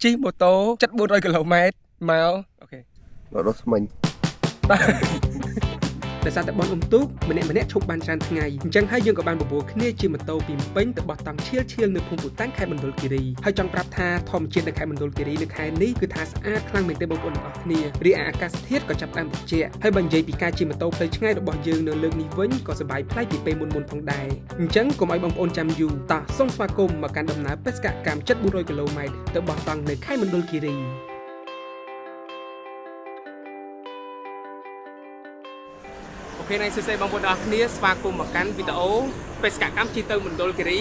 ជិះម៉ូតូ7400គីឡូម៉ែត្រមក OK មកដល់ស្មិញ ដោយសារតែបនអុំទូកម្នាក់ម្នាក់ឈប់បានច្រើនថ្ងៃអញ្ចឹងហើយយើងក៏បានបបួលគ្នាជិះម៉ូតូពីភ្នំពេញទៅបោះតង់ឈៀលឈៀលនៅភូមិពូតាំងខេត្តមណ្ឌលគិរីហើយចង់ប្រាប់ថាធម្មជាតិនៅខេត្តមណ្ឌលគិរីនៅខែនេះគឺថាស្អាតខ្លាំងមែនទែនបងប្អូនទាំងអស់គ្នារីឯអាកាសធាតុក៏ចាប់ផ្ដើមត្រជាក់ហើយបើនិយាយពីការជិះម៉ូតូផ្លូវឆ្ងាយរបស់យើងនៅលើកនេះវិញក៏សប្បាយប្លែកពីពេលមុនៗផងដែរអញ្ចឹងកុំឲ្យបងប្អូនចាំយូរតោះសូមស្វាគមន៍មកកាន់ដំណើរបេសកកម្ម7400គីឡូម៉ែត្រទៅបោះតង់នៅខេត្តមណ្ឌលគិរី OK ណៃសួស្តីបងប្អូនទាំងអស់គ្នាស្វាគមន៍មកកាន់វីដេអូបេសកកម្មជិះទៅមណ្ឌលគិរី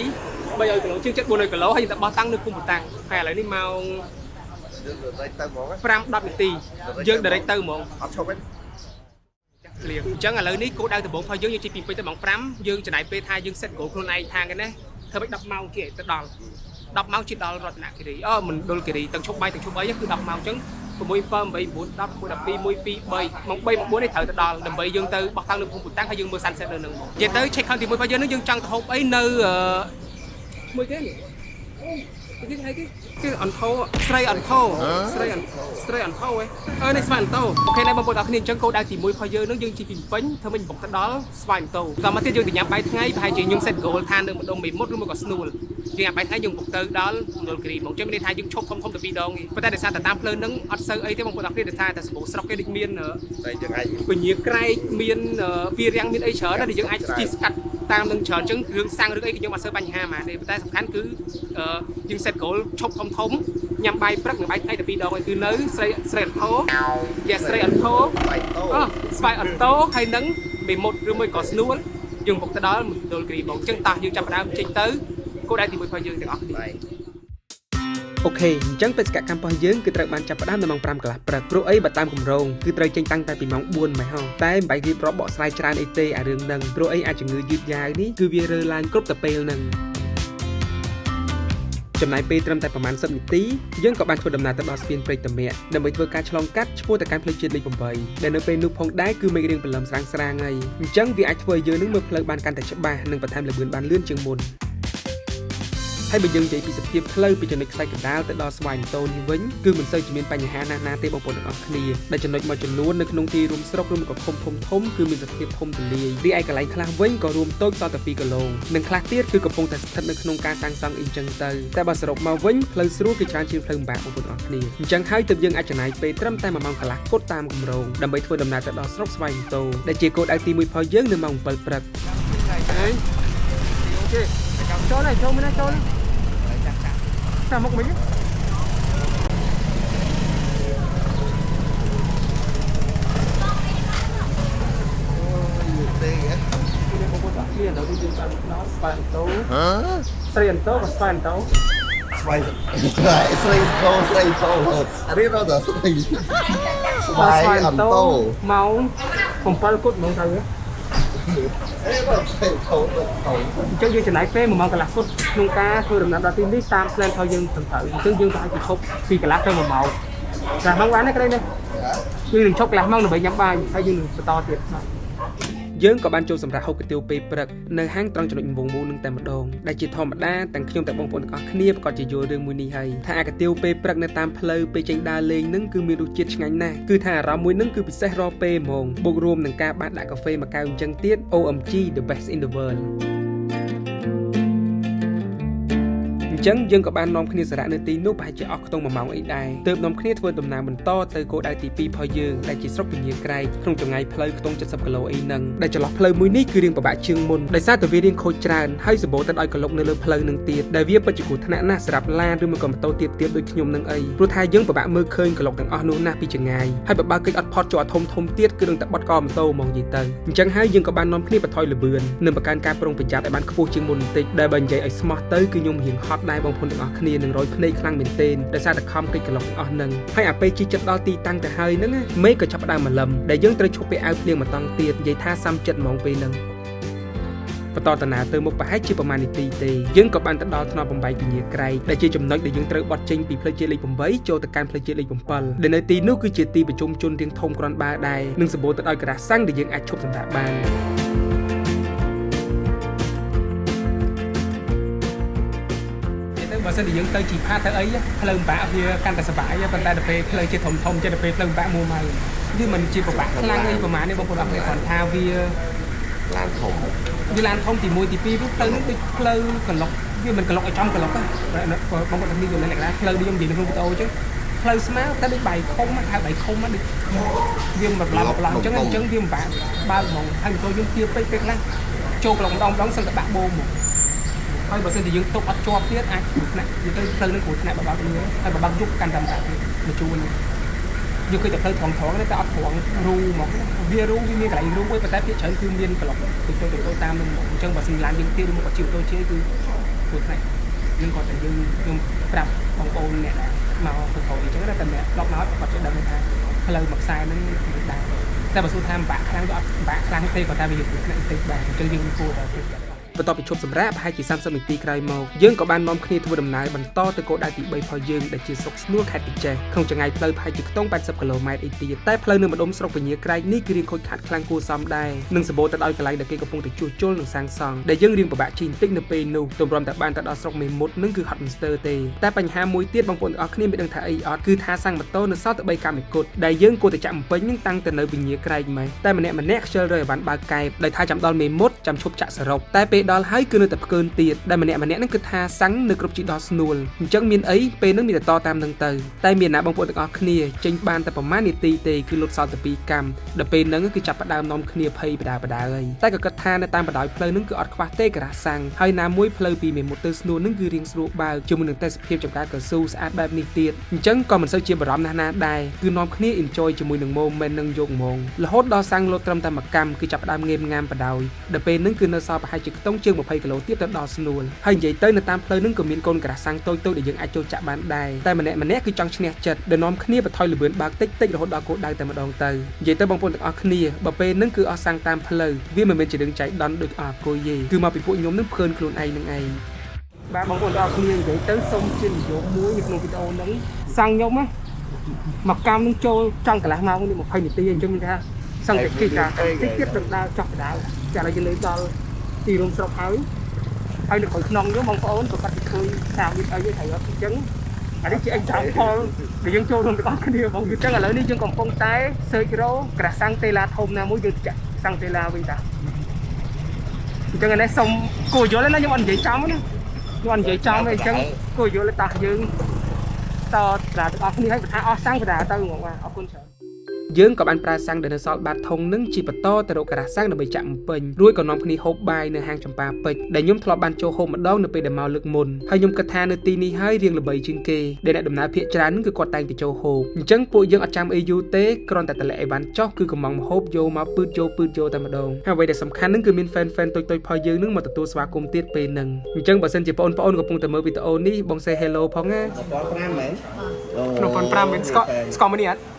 300គីឡូជាង400គីឡូហើយយើងទៅបោះតាំងនៅភូមិតាំងហើយឥឡូវនេះម៉ោង យើងទៅទៅហ្មង 5 10នាទីយើង direct ទៅហ្មង អត់ឈប់ទេ ភ្លៀងអញ្ចឹងឥឡូវនេះគោលដៅដំបូងរបស់យើងយើងជិះពីពេញទៅម៉ោង5យើងចំណាយពេលថាយើង set goal ខ្លួនឯងថាគេណាធ្វើម៉េច10ម៉ោងជាទៅដល់10ម៉ោងជិះដល់រតនគិរីអូមណ្ឌលគិរីទាំងឈប់បាយទាំងឈប់អីគឺ10ម៉ោងអញ្ចឹង6 7 8 9 10 11 12 1 2 3ម៉ោង3ម៉ោង4នេះត្រូវទៅដល់ដើម្បីយើងទៅបោះតាំងនៅភូមិពូតាំងហើយយើងមើល sunset នៅនឹងមកនិយាយទៅ check ខាងទី1របស់យើងនឹងយើងចង់ទៅហូបអីនៅឈ្មោះគេនេះគេហៅគេគេអន្ធោស្រីអន្ធោស្រីអន្ធស្រីអន្ធោហ៎អឺនេះស្វាយអន្ធោ OK ណែបងប្អូនអរគ្នាអញ្ចឹងគោលដៅទី1របស់យើងនឹងយើងជិះពីពេញធ្វើមិញបុកទៅដល់ស្វាយអន្ធោតមកទៀតយើងទៅញ៉ាំបាយថ្ងៃប្រហែលជាខ្ញុំ set goal ថានៅម្ដុំមេមត់ឬមកក៏ស្នួលយើងញ៉ាំបាយថ្ងៃយើងបុកទៅដល់មណ្ឌលគិរីមកចឹងមានន័យថាយើងឈប់ធំធំទៅពីរដងទេប៉ុន្តែដោយសារតែតាមផ្លូវហ្នឹងអត់សូវអីទេបងប្អូនអរគ្នាដោយសារតែសម្បូរស្រុកគេដូចមាន តែយើងអាច ពញាក្រែកមានពីរាំងមានអីច្រើនណាស់ដែលយើងអាចជិះស្កាត់តាមនឹងច្រើនអញ្ចឹងគ្រឿងសាំងឬអីគឺខ្ញុំអត់សូវបញ្ហាហ្មងទេប៉ុន្តែសំខាន់គឺយើង set goal ឈប់ធំធំញ៉ាំបាយព្រឹកនិងបាយថ្ងៃតែពីរដងឯងគឺនៅស្រីស្រីអន្ធោយ៉ាស្រីអន្ធោ បាយតោ អូស្វាយអន្ធោហើយនឹងមេមត់ឬមួយក៏ស្នួលយើងបុកទៅដល់មណ្ឌលគិរីមកអញ្ចឹងតោះយើងចាប់ផ្ដើមចេញទៅគោលដៅទី1របស់យើងទាំងអស់គ្នា បាយ OK អញ្ចឹងបេសកកម្មរបស់យើងគឺត្រូវបានចាប់ផ្ដើមនៅម៉ោង5កន្លះព្រឹកព្រោះអីបើតាមគម្រោងគឺត្រូវចេញតាំងតែពីម៉ោង4ម៉េះហោះតែមិនបាច់រៀបរាប់បកស្រាយច្រើនអីទេអារឿងហ្នឹងព្រោះអីអាចជំងឺយឺតយ៉ាវនេះគឺវារើឡើងគ្រប់តែពេលហ្នឹងចំណាយពេលត្រឹមតែប្រហែល10នាទីយើងក៏បានធ្វើដំណើរទៅដល់ស្ពានព្រែកតាមាក់ដើម្បីធ្វើការឆ្លងកាត់ឆ្ពោះទៅកាន់ផ្លូវជាតិលេខ8ដែលនៅពេលនោះផងដែរគឺមេឃរាងព្រលឹមស្រាងស្រាងហើយអញ្ចឹងវាអាចធ្វើឲ្យយើងនឹងមើលផ្លូវបានកាន់តែច្បាស់និងបន្ថែមល្បឿនបានលឿនជាងមុន ហើយបើយើងនិយាយពីសភាពផ្លូវពីចំណុចខ្សែកណ្ដាលទៅដល់ស្វាយម៉ូតូនេះវិញគឺមិនសូវជាមានបញ្ហាណាស់ណាទេបងប្អូនទាំងអស់គ្នាដែលចំណុចមួយចំនួននៅក្នុងទីរួមស្រុកឬក៏ឃុំធំធំគឺមានសភាពធំទូលាយរីឯកន្លែងខ្លះវិញក៏រួមតូចសល់តែ2គីឡូនិងខ្លះទៀតគឺកំពុងតែស្ថិតនៅក្នុងការសាងសង់អីចឹងទៅតែបើសរុបមកវិញផ្លូវស្រួលគឺច្រើនជាងផ្លូវលំបាកបងប្អូនទាំងអស់គ្នាអញ្ចឹងហើយទើបយើងអាចចំណាយពេលត្រឹមតែ1ម៉ោងកន្លះគត់តាមគម្រោងដើម្បីធ្វើដំណើរទៅដល់ស្រុកស្វាយម៉ូតូដែលជាគោលដៅទី1របស់យើងនៅម៉ោង7ព្រឹក OK ចូលហើយចូលមួយណាចូល តាមមុខមិញ ទេហ៎ បងប្អូនទាំងគ្នាឥឡូវនេះយើងបានដល់ស្វាយអន្តោ ហ៎ ស្រីអន្តោក៏ស្វាយអន្តោ ស្វ័យស្វ័យស្រីតោស្រីតោអានេះដល់ស្រីស្វ័យអន្តោ ម៉ោង7គត់ហ្មងទៅ អេដល់ស្រីតោតោ អញ្ចឹងយើងចំណាយពេល1ម៉ោងកន្លះគត់ក្នុងការធ្វើដំណើរដល់ទីនេះតាម plan របស់យើងត្រឹមត្រូវអញ្ចឹងយើងប្រហែលជាឈប់ពីកន្លះទៅ1ម៉ោងកន្លះម៉ោងបានទេក្តីនេះយើងនឹងឈប់កន្លះម៉ោងដើម្បីញ៉ាំបាយហើយយើងនឹងបន្តទៀតយើងក៏បានចូលសម្រាប់ហូបគុយទាវពេលព្រឹកនៅហាងត្រង់ចំណុចវងមូលនឹងតែម្ដងដែលជាធម្មតាទាំងខ្ញុំទាំងបងប្អូនទាំងអស់គ្នាប្រកាសជាយល់រឿងមួយនេះហើយថាអាគុយទាវពេលព្រឹកនៅតាមផ្លូវពេលចេញដើរលេងនឹងគឺមានរសជាតិឆ្ងាញ់ណាស់គឺថាអារម្មណ៍មួយនឹងគឺពិសេសរាល់ពេលហ្មងបូករួមនឹងការបានដាក់កាហ្វេមួយកែវអញ្ចឹងទៀត OMG the best in the world អញ្ចឹងយើងក៏បាននាំគ្នាសារៈនៅទីនោះប្រហែលជាអស់ខ្ទង់1ម៉ោងអីដែរទើបនាំគ្នាធ្វើដំណើរបន្តទៅគោលដៅទី2របស់យើងដែលជាស្រុកពញាក្រែកក្នុងចម្ងាយផ្លូវខ្ទង់70គីឡូអីហ្នឹងដែលចន្លោះផ្លូវមួយនេះគឺរៀងពិបាកជាងមុនដោយសារតែវារៀងខូចច្រើនហើយសម្បូរទៅដោយកលុកនៅលើផ្លូវនឹងទៀតដែលវាពិតជាគ្រោះថ្នាក់ណាស់សម្រាប់ឡានឬមួយក៏ម៉ូតូទៀបៗដូចខ្ញុំនឹងអីព្រោះថាយើងពិបាកមើលឃើញកលុកទាំងអស់នោះណាស់ពីចម្ងាយហើយបើបើកិច្ចអត់ផុតចូលអាធំធំទៀតគឺនឹងតែបត់កម៉ូតូហ្មងនិយាយទៅអញ្ចឹងហើយយើងក៏បាននាំគ្នាបន្ថយល្បឿននិងបង្កើនការប្រុងប្រយ័ត្នឲ្យបានខ្ពស់ជាងមុនបន្តិចដែលបើនិយាយឲ្យស្មោះទៅគឺខ្ញុំរៀងហត់ដែរបងប្អូនទាំងអស់គ្នានឹងរយភ្នែកខ្លាំងមែនទែនដោយសារតែខំកិច្ចកលុកទាំងអស់ហ្នឹងហើយអាពេលជិះចិត្តដល់ទីតាំងទៅហើយហ្នឹងណាមេឃក៏ចាប់ផ្ដើមម្លឹមដែលយើងត្រូវឈប់ពេលអាវភ្លៀងមកតង់ទៀតនិយាយថាសាំចិត្តហ្មងពេលហ្នឹង បន្តដំណើរទៅមុខប្រហែលជាប្រមាណនាទីទេយើងក៏បានទៅដល់ថ្នល់បំបីពញាក្រែកដែលជាចំណុចដែលយើងត្រូវបត់ចេញពីផ្លូវជាតិលេខ8ចូលទៅកាន់ផ្លូវជាតិលេខ7ដែលនៅទីនោះគឺជាទីប្រជុំជនរៀងធំគ្រាន់បើដែរនិងសម្បូរទៅដោយក្រាស់សាំងដែលយើងអាចឈប់សម្រាកបាន ទៅបើ សិនជាយើងទៅជីផាតទៅអីផ្លូវពិបាកវាកាន់តែសប្បាយប៉ុន្តែដល់ពេលផ្លូវជាធំធំចេះដល់ពេលផ្លូវពិបាកមួម៉ៅវាមិនជាពិបាកខ្លាំងអីប្រហែលនេះបងប្អូនអរគ្នាគ្រាន់ថាវា ឡានធំ វាឡានធំទី1ទី2វាផ្លូវនេះដូចផ្លូវក្លុកវាមិនក្លុកឲ្យចំក្លុកទេបងប្អូននេះយល់នៅកន្លែងផ្លូវនេះខ្ញុំនិយាយនៅក្នុងវីដេអូអញ្ចឹងផ្លូវស្មើតែដូចបាយខុំហៅបាយខុំដូចវាមិនប្លង់ប្លង់អញ្ចឹងអញ្ចឹងវាពិបាកបើកហ្មងហើយម៉ូតូយើងទាពេកពេលខ្លះចូលក្លុកម្ដងម្ដងសឹងតែបាក់បូមហ្មងហើយបើសិនជាយើងទុកអត់ជាប់ទៀតអាចគ្រោះថ្នាក់និយាយទៅផ្លូវនឹងគ្រោះថ្នាក់បើបើកលឿនហើយបើបើកយប់កាន់តែបាក់ទៀតមកជួនយើងឃើញតែផ្លូវត្រង់ត្រង់តែអត់ត្រង់រូហ្មងវារូវាមានកន្លែងរូមួយប៉ុន្តែភាគច្រើនគឺមានក្លុកទៅទៅទៅតាមនឹងហ្មងអញ្ចឹងបើសិនឡានយើងទៀតឬមកជិះម៉ូតូជិះគឺគ្រោះថ្នាក់យើងគាត់តែយើងខ្ញុំប្រាប់បងប្អូនអ្នកដែលមកទៅក្រោយអញ្ចឹងតែអ្នកឡប់មកគាត់ចេះដឹងថាផ្លូវមួយខ្សែហ្នឹងមិនដែរតែបើសួរថាពិបាកខ្លាំងក៏អត់ពិបាកខ្លាំងទេគាត់ថាវាគ្រោះថ្នាក់តិចដែរអញ្ចឹងយើងគួរតែធ្វើបន្ទាប់ពីឈប់សម្រាកប្រហែលជា30នាទីក្រោយមកយើងក៏បាននាំគ្នាធ្វើដំណើរបន្តទៅគោលដៅទី3របស់យើងដែលជាស្រុកស្នួលខេត្តក្រចេះក្នុងចម្ងាយផ្លូវប្រហែលជាខ្ទង់80គីឡូម៉ែត្រអីទៀតតែផ្លូវនៅម្ដុំស្រុកពញាក្រែកនេះគឺរៀងខូចខាតខ្លាំងគួរសមដែរនិងសម្បូរទៅដោយកន្លែងដែលគេកំពុងតែជួសជុលនិងសាងសង់ដែលយើងរៀងពិបាកជិះបន្តិចនៅពេលនោះទម្រាំតែបានទៅដល់ស្រុកមេមត់នឹងគឺហត់មិនស្ទើរទេតែបញ្ហាមួយទៀតបងប្អូនទាំងអស់គ្នាមានដឹងថាអីអត់គឺថាសាំងម៉ូតូនៅសល់តែ3កម្មគត់ដែលយើងគួរតែចាក់បំពេញនឹងតាំងទៅនៅពញាក្រែកម៉េះតែម្នាក់ម្នាក់ខ្ជិលរើអីវ៉ាន់បើកកែបដោយថាចាំដល់មេមត់ចាំឈប់ចាក់សរុបតែពេលដល់ហើយគឺនៅតែផ្កើនទៀតដែលម្នាក់ម្នាក់នឹងគឺថាសាំងនៅគ្រប់ជីដល់ស្នួលអញ្ចឹងមានអីពេលនឹងមានតែតតាមនឹងទៅតែមានណាបងប្អូនទាំងអស់គ្នាចេញបានតែប្រហែលនាទីទេគឺលុតសល់តែ2កម្មដល់ពេលហ្នឹងគឺចាប់ផ្ដើមនាំគ្នាភ័យបដាបដាហើយតែក៏គិតថានៅតាមបណ្ដោយផ្លូវហ្នឹងគឺអត់ខ្វះទេការ៉ាសាំងហើយណាមួយផ្លូវពីមេមត់ទៅស្នួលហ្នឹងគឺរៀងស្រួលបើកជាមួយនឹងទេសភាពចំការកស៊ូស្អាតបែបនេះទៀតអញ្ចឹងក៏មិនសូវជាបារម្ភណាស់ណាដែរគឺនាំគ្នា enjoy ជាមួយនឹង moment នឹងយកហ្មងរហូតដល់សាំងលុតត្រឹមតែមួយកម្មគឺចាប់ផ្ដើមងេមងាមបដោយដល់ពេលហ្នឹងគឺនៅសល់ប្រហែលជាខ្ទង់ជាង20គីឡូទៀតទៅដល់ស្នួលហើយនិយាយទៅនៅតាមផ្លូវហ្នឹងក៏មានកូនក្រាស់សាំងតូចៗដែលយើងអាចចូលចាក់បានដែរតែម្នាក់ម្នាក់គឺចង់ឈ្នះចិត្តដែលនាំគ្នាបន្ថយល្បឿនបើកតិចតិចរហូតដល់គោលដៅតែម្ដងទៅនិយាយទៅបងប្អូនទាំងអស់គ្នាបើពេលហ្នឹងគឺអស់សាំងតាមផ្លូវវាមិនមែនជារឿងចៃដន្យដូចអស់អគុយទេគឺមកពីពួកខ្ញុំនឹងភឿនខ្លួនឯងនឹងឯងបាទបងប្អូនទាំងអស់គ្នានិយាយទៅសូមជានិយមមួយនៅក្នុងវីដេអូហ្នឹងសាំងខ្ញុំណាមកកម្មនឹងចូលចង់កន្លះម៉ោងនេះ20នាទីអញ្ចឹងមានថាសឹងតែគិតថាតិចទៀតដណ្ដើចោះដណ្ដើចាឥឡូវយើងលើដល់ទីរួមស្រុកហើយហើយនៅក្រោយខ្នងយើងបងប្អូនក៏គាត់ទៅឃើញសាវិតអីត្រូវអត់អញ្ចឹងអានេះជា example ដែលយើងចូលរួមទាំងអស់គ្នាបងអញ្ចឹងឥឡូវនេះយើងកំពុងតែ search រកក្រាស់សាំងតេឡាធំណាមួយយើងចាក់សាំងតេឡាវិញតាអញ្ចឹងអានេះសុំគួរយល់ណាខ្ញុំអត់និយាយចំណាខ្ញុំអត់និយាយចំទេអញ្ចឹងគួរយល់តាយើងតត្រាទាំងអស់គ្នាឲ្យបើថាអស់សាំងបដាទៅហ្មងបាទអរគុណច្រើនយើងក៏បានប្រើសាំងដែលនៅសល់បាតធុងនឹងជាបន្តទៅរកការ៉ាសាំងដើម្បីចាក់បំពេញរួចក៏នាំគ្នាហូបបាយនៅហាងចម្ប៉ាពេជ្រដែលខ្ញុំធ្លាប់បានចូលហូបម្ដងនៅពេលដែលមកលើកមុនហើយខ្ញុំគិតថានៅទីនេះហើយរៀងល្បីជាងគេដែលអ្នកដំណើរភាគច្រើនគឺគាត់តែងតែចូលហូបអញ្ចឹងពួកយើងអត់ចាំអីយូរទេគ្រាន់តែតម្លាក់អីវ៉ាន់ចុះគឺកំងម្ហូបយកមកពឺតយកពឺតយកតែម្ដងហើយអ្វីដែលសំខាន់នឹងគឺមាន fan fan តូចៗផលយើងនឹងមកទទួលស្វាគមន៍ទៀតពេលហ្នឹងអញ្ចឹងបើសិនជាបងប្អូនកំពុងតែមើលវីដេអូនេះបង say hello ផងណា 15មែន 15មែនស្កស្កមួយនេះអត់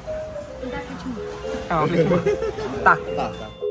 អូភ្លេចឈ្មោះតា តោះតោះ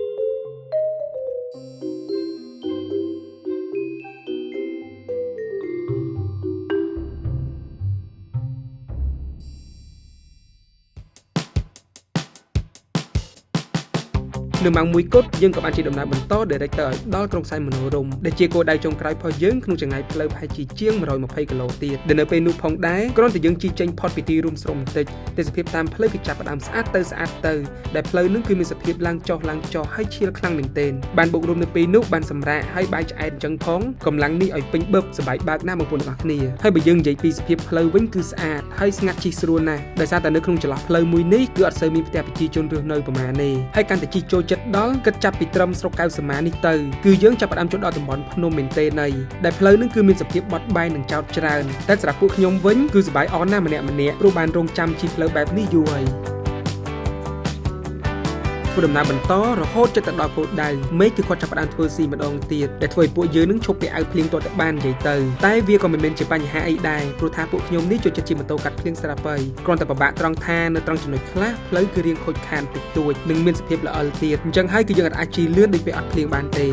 នៅម៉ោង1គត់យើងក៏បានជិះដំណើរបន្ត Director ឲ្យដល់ក្រុងសែនមនោរម្យដែលជាគោលដៅចុងក្រោយរបស់យើងក្នុងចម្ងាយផ្លូវប្រហែលជាជាង120គីឡូទៀតដែលនៅពេលនោះផងដែរគ្រាន់តែយើងជិះចេញផុតពីទីរួមស្រុកបន្តិចទេសភាពតាមផ្លូវគឺចាប់ផ្ដើមស្អាតទៅស្អាតទៅដែលផ្លូវនឹងគឺមានសភាពឡើងចុះឡើងចុះហើយឈៀលខ្លាំងមែនទែនបានបុករួមនៅពេលនោះបានសម្រាកហើយបាយឆ្អែតអញ្ចឹងផងកម្លាំងនេះឲ្យពេញបឹបសប្បាយបើកណាស់បងប្អូនទាំងអស់គ្នាហើយបើយើងនិយាយពីសភាពផ្លូវវិញគឺស្អាតហើយស្ងាត់ជិះស្រួលណាស់ដោយសារតែនៅក្នុងចន្លោះផ្លូវមួយនេះគឺអត់សូវមានផ្ទះប្រជាជនរស់នៅប្រមាណទេហើយកាន់តែជិះចូលចិត្តដល់គិតចាប់ពីត្រឹមស្រុកកៅសមានេះទៅគឺយើងចាប់ផ្ដើមចូលដល់តំបន់ភ្នំមែនទែនហើយដែលផ្លូវនឹងគឺមានសភាពបត់បែននិងចោតច្រើនតែសម្រាប់ពួកខ្ញុំវិញគឺសប្បាយអនណាស់ម្នាក់ម្នាក់ព្រោះបានរងចាំជិះផ្លូវបែបនេះយូរហើយធ្វើដំណើរបន្តរហូតជិតទៅដល់គោលដៅមេឃគឺគាត់ចាប់ផ្ដើមធ្វើស៊ីម្ដងទៀតដែលធ្វើឲ្យពួកយើងនឹងឈប់ពីអាវភ្លៀងទាល់តែបាននិយាយទៅតែវាក៏មិនមែនជាបញ្ហាអីដែរព្រោះថាពួកខ្ញុំនេះចូលចិត្តជិះម៉ូតូកាត់ភ្លៀងស្រាប់ហើយគ្រាន់តែពិបាកត្រង់ថានៅត្រង់ចំណុចខ្លះផ្លូវគឺរៀងខូចខានតិចតួចនិងមានសភាពល្អិលទៀតអញ្ចឹងហើយគឺយើងអាចជិះលឿនដូចពេលអត់ភ្លៀងបានទេ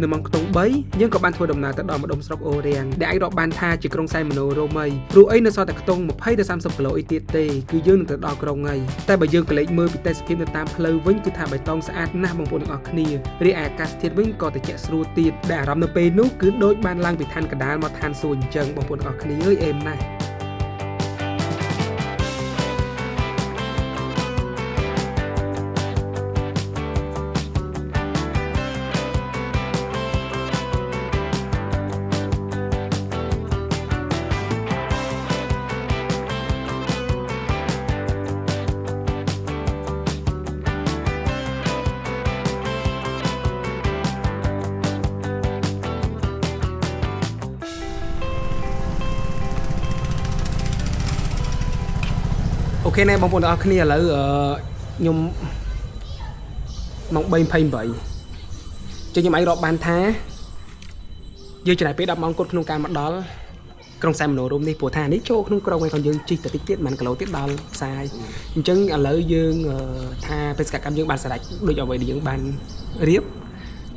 នៅម៉ោងខ្ទង់3យើងក៏បានធ្វើដំណើរទៅដល់ម្ដុំស្រុកអូរាំងដែលអាចរាប់បានថាជាក្រុងសែនមនោរម័យព្រោះអីនៅសល់តែខ្ទង់20ទៅ30គីឡូអីទៀតទេគឺយើងនឹងទៅដល់ក្រុងហើយតែបើយើងក៏លេចមើលពីទេសភាពនៅតាមផ្លូវវិញគឺថាបៃតងស្អាតណាស់បងប្អូនទាំងអស់គ្នារីឯអាកាសធាតុវិញក៏ត្រជាក់ស្រួលទៀតដែលអារម្មណ៍នៅពេលនោះគឺដូចបានឡើងពីឋានកណ្ដាលមកឋានសួគ៌អញ្ចឹងបងប្អូនទាំងអស់គ្នាអើយអេមណាស់ OK ណែបងប្អូនទាំងអស់គ្នាឥឡូវខ្ញុំម៉ោង3:28ចឹងខ្ញុំអាចរាប់បានថាយើងចំណាយពេល10ម៉ោងគត់ក្នុងការមកដល់ក្រុងសែនមនោរមនេះព្រោះថានេះចូលក្នុងក្រុងឯងគាត់យើងជិះទៅតិចទៀតប្រហែលគីឡូទៀតដល់ផ្សារអញ្ចឹងឥឡូវយើងថាបេសកកម្មយើងបានសម្រេចដូចអ្វីដែលយើងបានរៀប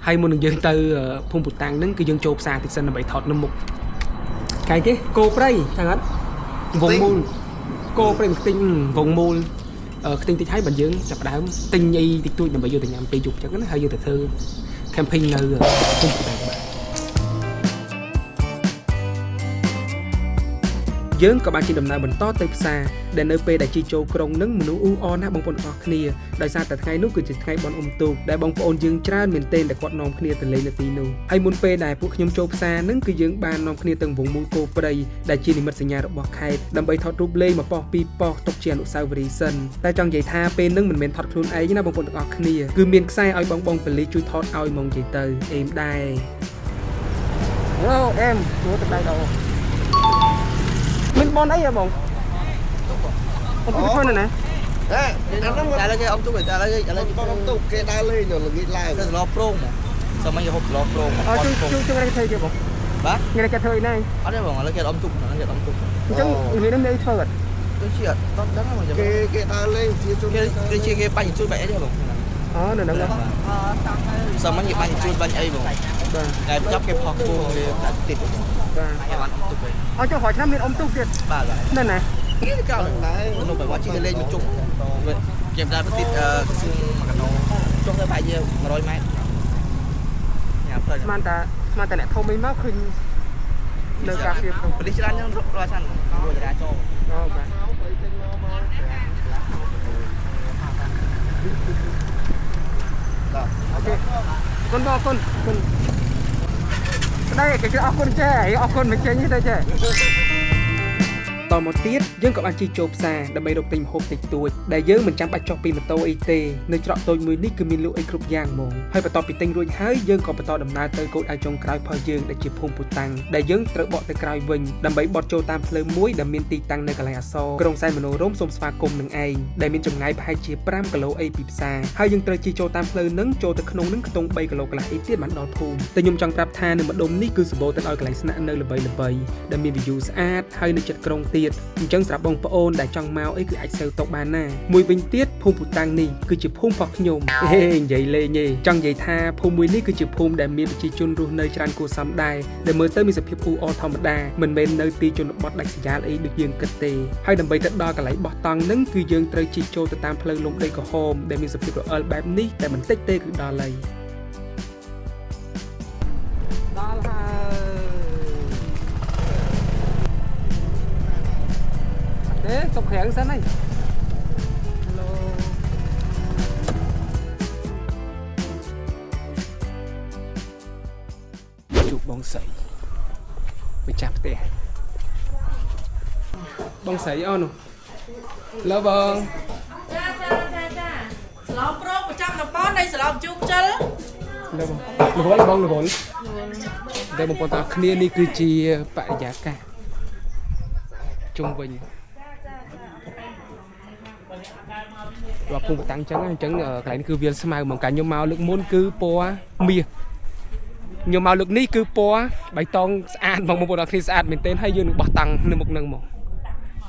ហើយមុននឹងយើងទៅភូមិពូតាំងហ្នឹងគឺយើងចូលផ្សារតិចសិនដើម្បីថតនៅមុខកែគេគោព្រៃថាអត់វងមូល គោព្រៃខ្ទិញវងមូលខ្ទិញតិចហើយបើយើងចាប់ផ្ដើមទិញអីតិចតួចដើម្បីយកទៅញ៉ាំពេលយប់ចឹងណាហើយយើងទៅធ្វើ camping នៅភូមិពូតាំងបាទយើងក៏បានជិះដំណើរបន្តទៅផ្សារដែលនៅពេលដែលជិះចូលក្រុងនឹងមនុស្សអ៊ូអរណាស់បងប្អូនទាំងអស់គ្នាដោយសារតែថ្ងៃនោះគឺជាថ្ងៃបុណ្យអុំទូកដែលបងប្អូនយើងច្រើនមែនទែនដែលគាត់នាំគ្នាទៅលេងនៅទីនោះហើយមុនពេលដែលពួកខ្ញុំចូលផ្សារនឹងគឺយើងបាននាំគ្នាទៅវងមូលគោព្រៃដែលជានិមិត្តសញ្ញារបស់ខេត្តដើម្បីថតរូបលេងមួយប៉ុស្តិ៍ពីរប៉ុស្តិ៍ទុកជាអនុស្សាវរីយ៍សិនតែចង់និយាយថាពេលនឹងមិនមែនថតខ្លួនឯងណាបងប្អូនទាំងអស់គ្នាគឺមានខ្សែឲ្យបងបងប៉ូលីសជួយថតឲ្យហ្មងនិយាយទៅអេមដែរអូអេមជួយទឹកដៃដល់មានបនអីហ៎បងអូពីធ្វើនៅណា ហេអាហ្នឹង តែឥឡូវគេអុំទូកតែឥឡូវគេឥឡូវ បងអុំទូកគេដើរលេងនៅល្ងាចឡើង ទៅសឡប្រងមកសម័យគេហូបសឡប្រង អជួយជួយជួយគេធ្វើគេបង បាទ គេគេធ្វើអីណា អត់ទេបងឥឡូវគេអុំទូកហ្នឹងគេអុំទូក អញ្ចឹងវានឹងមានអីធ្វើអត់ ដូចជាអត់ដឹងហ្មង គេគេដើរលេងជាជន គេគេជាគេបាញ់ជួយបាញ់អីទេបង អូនៅហ្នឹង សម័យគេបាញ់ជួយបាញ់អីបង បាទ តែចាប់គេផុសគោគេដាក់តិច បាទ គេបានអុំទូកវិញ អត់ចុះរាល់ឆ្នាំមានអុំទូកទៀត បាទបាទ នៅណា គេកោនោះបើជីទៅលេងមកជុំគេដាក់តិចក្រសួងមកកណោចុះទៅប្រហែលជា100ម៉ែត្រញ៉ាំទៅ ស្មានតាស្មានតាអ្នកធំអីមកឃើញនៅការពារក្នុង ប៉ូលីសច្រើនហ្នឹងរាល់ឆ្នាំរួចចរាចរណ៍ អូបាទ OK គុណបងគុណគុណស្ដីគេគឺអរគុណចេះអរគុណមិនចេញទេចេះតមកទៀតយើងក៏បានជិះចូលផ្សារដើម្បីរកទិញម្ហូបតិចតួចដែលយើងមិនចាំបាច់ចុះពីម៉ូតូអីទេនៅច្រកតូចមួយនេះគឺមានលក់អីគ្រប់យ៉ាងហ្មងហើយបន្ទាប់ពីទិញរួចហើយយើងក៏បន្តដំណើរទៅគោលដៅចុងក្រោយរបស់យើងដែលជាភូមិពូតាំងដែលយើងត្រូវបកទៅក្រោយវិញដើម្បីបត់ចូលតាមផ្លូវមួយដែលមានទីតាំងនៅកន្លែងអសរក្រុងសែនមនោរមសូមស្វាគមន៍នឹងឯងដែលមានចម្ងាយប្រហែលជា5គីឡូអីពីផ្សារហើយយើងត្រូវជិះចូលតាមផ្លូវនឹងចូលទៅក្នុងនឹងខ្ទង់3គីឡូកន្លះអីទៀតបានដល់ភូមិតែខ្ញុំចង់ប្រាប់ថានៅម្ដុំនេះគឺសម្បូរទៅដោយកន្លែងស្នាក់នៅល្បីៗដែលមាន view ស្អាតហើយនៅជិតក្រុងទៀតអញ្ចឹងសម្រាប់បងប្អូនដែលចង់មកអីគឺអាចសេវតុកបានណាមួយវិញទៀតភូមិពូតាំងនេះគឺជាភូមិរបស់ខ្ញុំហេនិយាយលេងទេចង់និយាយថាភូមិមួយនេះគឺជាភូមិដែលមានប្រជាជនរស់នៅច្រើនគួរសមដែរដែលមើលទៅមានសភាពអ៊ូអរធម្មតាមិនមែននៅទីជនបទដាច់ស្រយាលអីដូចយើងគិតទេហើយដើម្បីទៅដល់កន្លែងបោះតង់ហ្នឹងគឺយើងត្រូវជិះចូលទៅតាមផ្លូវលំដីក្រហមដែលមានសភាពរអិលបែបនេះតែបន្តិចទេគឺដល់ហើយដល់ហើយទេទុកក្រាំងសិនហើយ Hello ជួបបងស្រីម្ចាស់ផ្ទះបងស្រីអូននោះលើបង ចាចាចាចាស្លប្រងប្រចាំតំបន់នៃស្លជូកជិល លើបងរវល់បងរវល់តែបងប្អូនទាំងអស់គ្នានេះគឺជាបរិយាកាសជុំវិញរបស់ភូមិតាំងចឹងអញ្ចឹងកន្លែងនេះគឺវាលស្មៅហ្មងកាលខ្ញុំមកលើកមុនគឺពណ៌មាសខ្ញុំមកលើកនេះគឺពណ៌បៃតងស្អាតហ្មងបងប្អូនទាំងអស់គ្នាស្អាតមែនទែនហើយយើងនឹងបោះតាំងនៅមុខនឹងហ្មង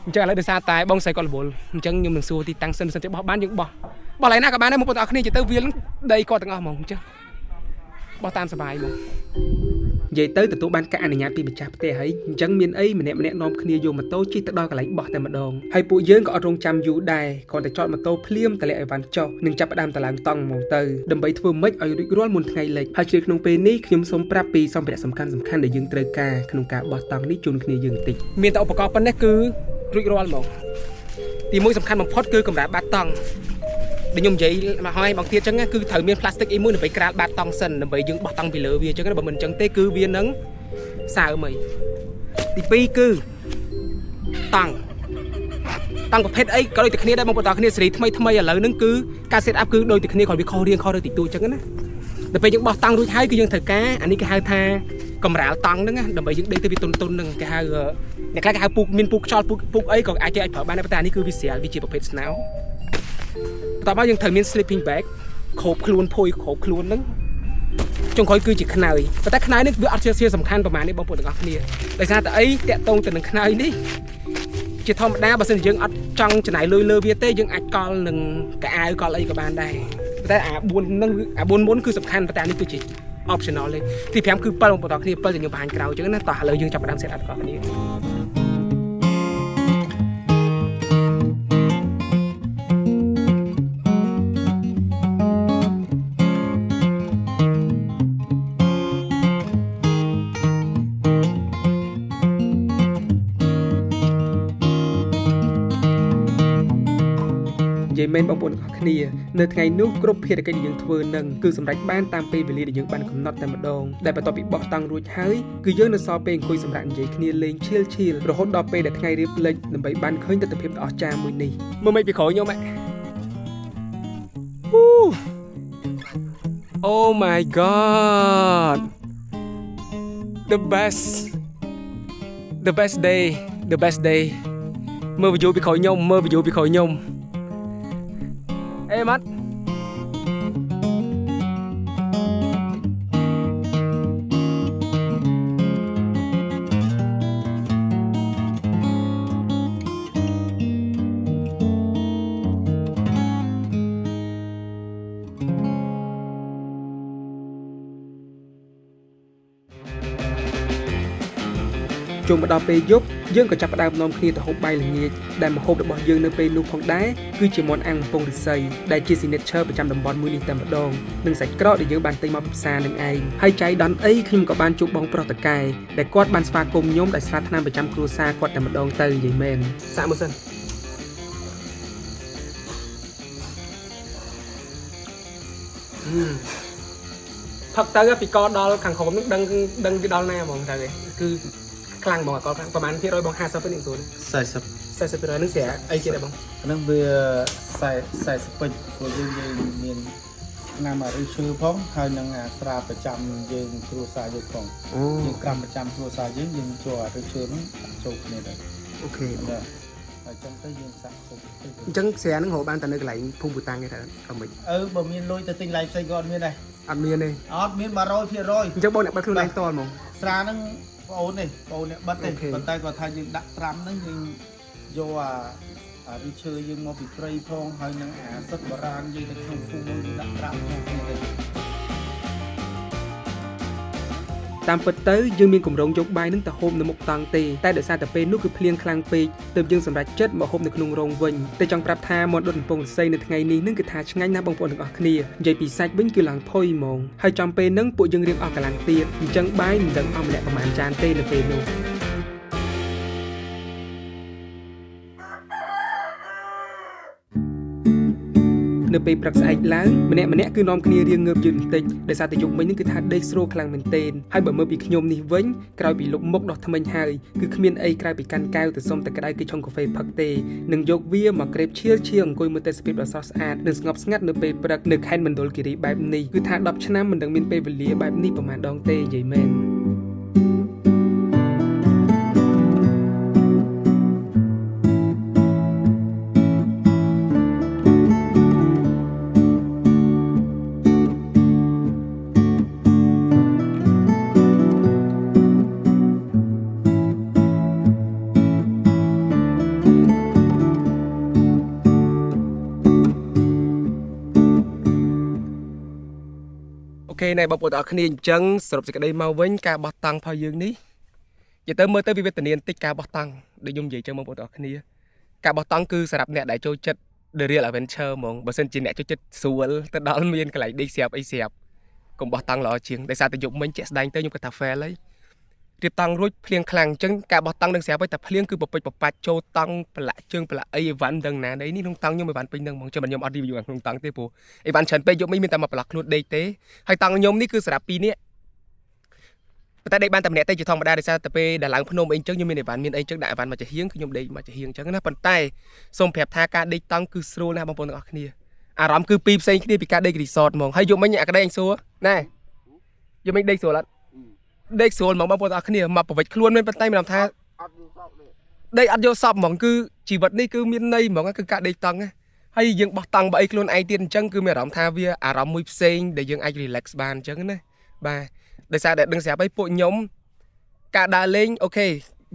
អញ្ចឹងឥឡូវដោយសារតែបងស្រីគាត់រវល់អញ្ចឹងខ្ញុំនឹងសួរទីតាំងសិនសិនទេបោះបានយើងបោះបោះកន្លែងណាក៏បានដែរបងប្អូនទាំងអស់គ្នានិយាយទៅវាលហ្នឹងដីគាត់ទាំងអស់ហ្មងអញ្ចឹង បោះតាមសบายមកនិយាយទៅទទួលបានការអនុញ្ញាតពីម្ចាស់ផ្ទះហើយអញ្ចឹងមានអីម្នាក់ម្នាក់នាំគ្នាយកម៉ូតូជិះទៅដល់កន្លែងបោះតែម្ដងហើយពួកយើងក៏អត់រងចាំយូរដែរគ្រាន់តែចតម៉ូតូភ្លាមតម្លាក់អីវ៉ាន់ចុះនិងចាប់ផ្ដើមតឡើងតង់ហ្មងទៅដើម្បីធ្វើម៉េចឲ្យរួចរាល់មុនថ្ងៃលិចហើយជ្រាបក្នុងពេលនេះខ្ញុំសូមប្រាប់ពីសម្ភារៈសំខាន់សំខាន់ដែលយើងត្រូវការក្នុងការបោះតង់នេះជូនគ្នាយើងបន្តិចមានតែឧបករណ៍ប៉ុណ្ណេះគឺរួចរាល់ហ្មងទីមួយសំខាន់បំផុតគឺកម្រាលបាតតង់ ដែលខ្ញុំនិយាយមកហើយបងទៀតអញ្ចឹងណាគឺត្រូវមានផ្លាស្ទិកអីមួយដើម្បីក្រាលបាតតង់សិនដើម្បីយើងបោះតង់ពីលើវាអញ្ចឹងណាបើមិនអញ្ចឹងទេគឺវានឹងសើមអីទី2គឺតង់តង់ប្រភេទអីក៏ដូចតែគ្នាដែរបងប្អូនទាំងគ្នាសេរីថ្មីថ្មីឥឡូវហ្នឹងគឺការ set up គឺដូចតែគ្នាគ្រាន់វាខុសរៀងខុសទៅតិចតួចអញ្ចឹងណាដល់ពេលយើងបោះតង់រួចហើយគឺយើងត្រូវការអានេះគេហៅថាកម្រាលតង់ហ្នឹងណាដើម្បីយើងដេកទៅវាតុនតុនហ្នឹងគេហៅអ្នកខ្លះគេហៅពូកមានពូកខ្យល់ពូកពូកអីក៏អាចគេអាចប្រើបានដែរប៉ុន្តែអានេះគឺវាស្រាលវាជាប្រភេទស្នោ បន្ទាប់មកយើងត្រូវមាន sleeping bag គ្របខ្លួនភួយគ្របខ្លួនហ្នឹងចុងក្រោយគឺជាខ្នើយប៉ុន្តែខ្នើយនេះវាអត់ជាសំខាន់ប្រហែលនេះបងប្អូនទាំងអស់គ្នាដោយសារតែអីតាក់តងទៅនឹងខ្នើយនេះជាធម្មតាបើសិនជាយើងអត់ចង់ចំណាយលុយលើវាទេយើងអាចកល់នឹងកៅអៅកល់អីក៏បានដែរប៉ុន្តែអា4ហ្នឹងអា4មុនគឺសំខាន់ប៉ុន្តែអានេះគឺជា optional ទេទី5គឺ7បងប្អូនទាំងអស់គ្នា7ដែលខ្ញុំបង្ហាញក្រោយអញ្ចឹងណាតោះឥឡូវយើងចាប់ផ្ដើម set up ទាំងអស់គ្នា និយាយមែនបងប្អូនទាំងអស់គ្នានៅថ្ងៃនោះគ្រប់ភារកិច្ចដែលយើងធ្វើនឹងគឺសម្រេចបានតាមពេលវេលាដែលយើងបានកំណត់តែម្ដងដែលបន្ទាប់ពីបោះតង់រួចហើយគឺយើងនៅសល់ពេលអង្គុយសម្រាប់និយាយគ្នាលេងឈៀលឈៀលរហូតដល់ពេលដែលថ្ងៃរៀបលិចដើម្បីបានឃើញទិដ្ឋភាពដ៏អស្ចារ្យមួយនេះមើលមិនពីក្រោយខ្ញុំហ៎អូ Oh my God, the best, the best day, the best day. មើល view ពីក្រោយខ្ញុំមើល view ពីក្រោយខ្ញុំអេម៉ាត់ ចូលមកដល់ពេលយប់យើងក៏ចាប់ផ្ដើមនាំគ្នាទៅហូបបាយល្ងាចដែលម្ហូបរបស់យើងនៅពេលនោះផងដែរគឺជាមាន់អាំងកំពង់ឫស្សីដែលជា signature ប្រចាំតំបន់មួយនេះតែម្ដងនិងសាច់ក្រកដែលយើងបានទិញមកពីផ្សារនឹងឯងហើយចៃដន្យអីខ្ញុំក៏បានជួបបងប្រុសតកែដែលគាត់បានស្វាគមន៍ខ្ញុំដោយស្រាថ្នាំប្រចាំគ្រួសារគាត់តែម្ដងទៅនិយាយមែនសាកមើលសិនអឺផឹកទៅពីកដល់ខាងក្រោមនឹងដឹងដឹងពីដល់ណាហ្មងទៅឯងគឺ ខ្លាំងហ្មងអកលខ្លាំងប្រហែលភាគរយបង50ទៅនេះស្រួល 40 40%ហ្នឹងស្រាអីទៀតដែរបង ហ្នឹងវា40 40ពេជ្រព្រោះយើងយើងមានឆ្នាំអាឬឈើផងហើយនឹងអាស្រាប្រចាំយើងគ្រួសារយើងផង អូ យើងក្រាំប្រចាំគ្រួសារយើងយើងចូលអាឬឈើហ្នឹងដាក់ចូលគ្នាដែរ OK បាទហើយចឹងទៅយើងសាក់គ្រប់ទៅ អញ្ចឹងស្រាហ្នឹងរកបានតែនៅកន្លែងភូមិពូតាំងទេតើអត់មិន អឺបើមានលុយទៅទិញឡៃផ្សេងក៏អត់មានដែរ អត់មានទេ អត់មាន100% អញ្ចឹងបងអ្នកបិទខ្លួនឯងតល់ហ្មង ស្រាហ្នឹងបងអូនទេបងអូនអ្នកបិទទេ OK ប៉ុន្តែគាត់ថាយើងដាក់ត្រាំហ្នឹងយើងយកអាអាឬឈើយើងមកពីព្រៃផងហើយនឹងអាសិតបុរាណយើងទៅក្នុងភូមិយើងដាក់ត្រាំក្នុងគ្នាទៅ តាមពិតទៅយើងមានកម្រងយកបាយនឹងទៅហូបនៅមុខតង់ទេតែដោយសារតែពេលនោះគឺភ្លៀងខ្លាំងពេកទើបយើងសម្រេចចិត្តមកហូបនៅក្នុងរោងវិញតែចង់ប្រាប់ថាមាន់ដុតកំពង់ឫស្សីនៅថ្ងៃនេះនឹងគឺថាឆ្ងាញ់ណាស់បងប្អូនទាំងអស់គ្នានិយាយពីសាច់វិញគឺឡើងផុយហ្មងហើយចំពេលហ្នឹងពួកយើងរៀងអស់កម្លាំងទៀតអញ្ចឹងបាយមិនដឹងអស់ម្នាក់ប្រហែលចានទេនៅពេលនោះ នៅពេលព្រឹកស្អែកឡើងម្នាក់ម្នាក់គឺនាំគ្នារៀងងើបយឺតបន្តិចដោយសារតែយប់មិញហ្នឹងគឺថាដេកស្រួលខ្លាំងមែនទែនហើយបើមើលពីខ្ញុំនេះវិញក្រោយពីលុបមុខដោះថ្មិញហើយគឺគ្មានអីក្រៅពីកាន់កែវទៅសុំតែក្តៅគេឆុងកាហ្វេផឹកទេនិងយកវាមកក្រេបឈៀលឈៀលអង្គុយមើលទេសភាពដ៏ស្រស់ស្អាតនិងស្ងប់ស្ងាត់នៅពេលព្រឹកនៅខេត្តមណ្ឌលគិរីបែបនេះគឺថា10ឆ្នាំមិនដឹងមានពេលវេលាបែបនេះប្រហែលដងទេនិយាយមែន OK ណែបងប្អូនទាំងអស់គ្នាអញ្ចឹងសរុបសេចក្តីមកវិញការបោះតង់ផលយើងនេះនិយាយទៅមើលទៅវាវេទនាបន្តិចការបោះតង់ដូចខ្ញុំនិយាយចឹងបងប្អូនទាំងអស់គ្នាការបោះតង់គឺសម្រាប់អ្នកដែលចូលចិត្ត The Real Adventure ហ្មងបើសិនជាអ្នកចូលចិត្តស្រួលទៅដល់មានកន្លែងដេកស្រាប់អីស្រាប់កុំបោះតង់ល្អជាងដោយសារតែយប់មិញជាក់ស្ដែងទៅខ្ញុំគាត់ថា fail ហើយរៀបតង់រួចភ្លៀងខ្លាំងអញ្ចឹងការបោះតង់នឹងស្រាប់ហើយតែភ្លៀងគឺពពេចពបាច់ចូលតង់ប្រឡាក់ជើងប្រឡាក់អីអីវ៉ាន់ដឹងណានៃនេះក្នុងតង់ខ្ញុំអីវ៉ាន់ពេញនឹងហ្មងចាំខ្ញុំអត់ review ក្នុងតង់ទេព្រោះអីវ៉ាន់ច្រើនពេកយប់មិញមានតែមកប្រឡោះខ្លួនដេកទេហើយតង់ខ្ញុំនេះគឺសម្រាប់ពីរនាក់ប៉ុន្តែដេកបានតែម្នាក់ទេជាធម្មតាដោយសារតែពេលដែលឡើងភ្នំអីអញ្ចឹងខ្ញុំមានអីវ៉ាន់មានអីអញ្ចឹងដាក់អីវ៉ាន់មកចំហៀងគឺខ្ញុំដេកមកចំហៀងអញ្ចឹងណាប៉ុន្តែសូមប្រាប់ថាការដេកតង់គឺស្រួលណាស់បងប្អូនទាំងអស់គ្នាអារម្មណ៍គឺពីរផ្សេងគ្នាពីការដេក resort ហ្មងហើយយប់មិញអាក្តីអញសួរណែយប់មិញដេកស្រួលអត់ដេកស្រួលហ្មងបងប្អូនទាំងអស់គ្នាមកប្រវិចខ្លួនមែនប៉ុន្តែមានអារម្មណ៍ថាដេកអត់យកសពហ្មងគឺជីវិតនេះគឺមានន័យហ្មងគឺការដេកតង់ណាហើយយើងបោះតង់បើអីខ្លួនឯងទៀតអញ្ចឹងគឺមានអារម្មណ៍ថាវាអារម្មណ៍មួយផ្សេងដែលយើងអាច relax បានអញ្ចឹងណាបាទដោយសារតែដឹងស្រាប់ហើយពួកខ្ញុំការដើរលេង OK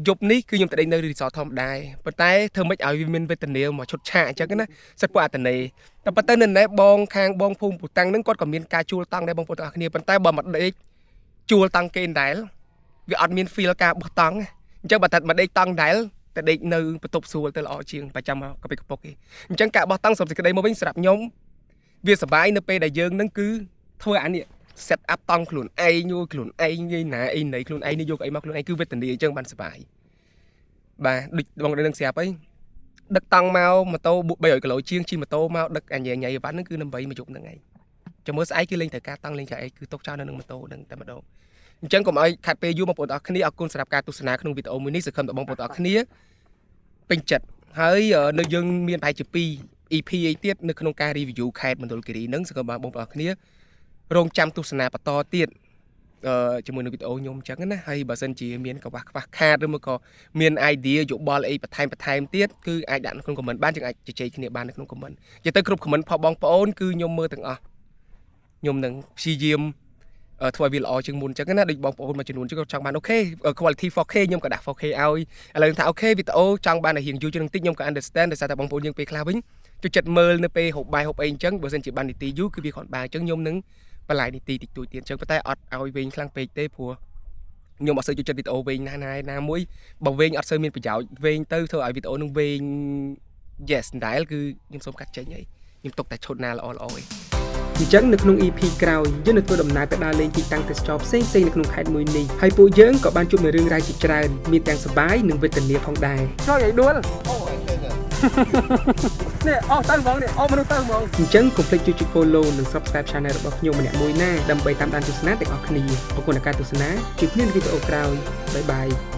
យប់នេះគឺខ្ញុំទៅដេកនៅ resort ធម្មតាប៉ុន្តែធ្វើម៉េចឲ្យវាមានវេទនាមកឈុតឆាកអញ្ចឹងណាសិតពួកអត្តនេតែប៉ុន្តែនៅណែបងខាងបងភូមិពូតាំងហ្នឹងគាត់ក៏មានការជួលតង់ដែរបងប្អូនទាំងអស់គ្នាប៉ុន្តែបើមកដេកជួលតង់គេដែរវាអត់មាន feel ការបោះតង់អញ្ចឹងបើតែមកដេកតង់ដែរតែដេកនៅបន្ទប់ស្រួលទៅល្អជាងប្រចាំមកកពីកពុកគេអញ្ចឹងការបោះតង់សូមសេចក្តីមកវិញសម្រាប់ខ្ញុំវាសប្បាយនៅពេលដែលយើងនឹងគឺធ្វើអានេះ set up តង់ខ្លួនឯងយល់ខ្លួនឯងនិយាយណាអីណីខ្លួនឯងនេះយកអីមកខ្លួនឯងគឺវេទនាអញ្ចឹងបានសប្បាយបាទដូចបងនឹងស្រាប់អីដឹកតង់មកម៉ូតូ300គីឡូជាងជិះម៉ូតូមកដឹកអញញ៉ៃអីវ៉ាន់ហ្នឹងគឺដើម្បីមកយប់ហ្នឹងឯងចាំមើលស្អែកគឺលេងត្រូវការតង់លេងត្រូវអីគឺទុកចោលនៅនឹងម៉ូតូហ្នឹងតែម្ដងអញ្ចឹងកុំឲ្យខាត់ពេលយូរបងប្អូនទាំងអស់គ្នាអរគុណសម្រាប់ការទស្សនាក្នុងវីដេអូមួយនេះសង្ឃឹមថាបងប្អូនទាំងអស់គ្នាពេញចិត្តហើយនៅយើងមានប្រហែលជា2 EP អីទៀតនៅក្នុងការ review ខេត្តមណ្ឌលគិរីហ្នឹងសង្ឃឹមថាបងប្អូនទាំងអស់គ្នារងចាំទស្សនាបន្តទៀតអឺជាមួយនឹងវីដេអូខ្ញុំអញ្ចឹងណាហើយបើសិនជាមានកង្វះខ្វះខាតឬមកក៏មាន idea យោបល់អីបន្ថែមបន្ថែមទៀតគឺអាចដាក់នៅក្នុង comment បានយើងអាចជជែកគ្នាបាននៅក្នុង comment និយាយទៅគ្រប់ comment ផងបងប្អូនគឺខ្ញុំមើលទាំងអស់ខ្ញុំនឹងព្យាយាមធ្វើឲ្យវាល្អជាងមុនអញ្ចឹងណាដូចបងប្អូនមួយចំនួនចឹងក៏ចង់បាន OK quality 4K ខ្ញុំក៏ដាក់ 4K ឲ្យឥឡូវថា OK វីដេអូចង់បានឲ្យរៀងយូរជាងនឹងតិចខ្ញុំក៏ understand ដោយសារតែបងប្អូនយើងពេលខ្លះវិញចូលចិត្តមើលនៅពេលហូបបាយហូបអីអញ្ចឹងបើសិនជាបាននីតិយូរគឺវាគ្រាន់បើអញ្ចឹងខ្ញុំនឹងបន្លាយនីតិតិចតួចទៀតអញ្ចឹងប៉ុន្តែអត់ឲ្យវែងខ្លាំងពេកទេព្រោះខ្ញុំអត់សូវចូលចិត្តវីដេអូវែងណាស់ណាណាមួយបើវែងអត់សូវមានប្រយោជន៍វែងទៅធ្វើឲ្យវីដេអូនឹងវែង yes ដែលគឺខ្ញុំសូមកាត់ចេញហើយខ្ញុំទុកតែឈុតណាល្អល្អឯងអញ្ចឹងនៅក្នុង EP ក្រោយយើងនឹងធ្វើដំណើរទៅដើរលេងទីតាំងទេសចរផ្សេងៗនៅក្នុងខេត្តមួយនេះហើយពួកយើងក៏បានជួបនៅរឿងរ៉ាវជាច្រើនមានទាំងសប្បាយនិងវេទនាផងដែរចូលឲ្យដួល អូអញឃើញ នេះអស់ទៅហ្មងនេះអស់មនុស្សទៅហ្មងអញ្ចឹងកុំភ្លេចជួយចុច follow និង subscribe channel របស់ខ្ញុំម្នាក់មួយណាដើម្បីតាមដានទស្សនាទាំងអស់គ្នាអរគុណដល់ការទស្សនាជួបគ្នានៅវីដេអូក្រោយ bye bye.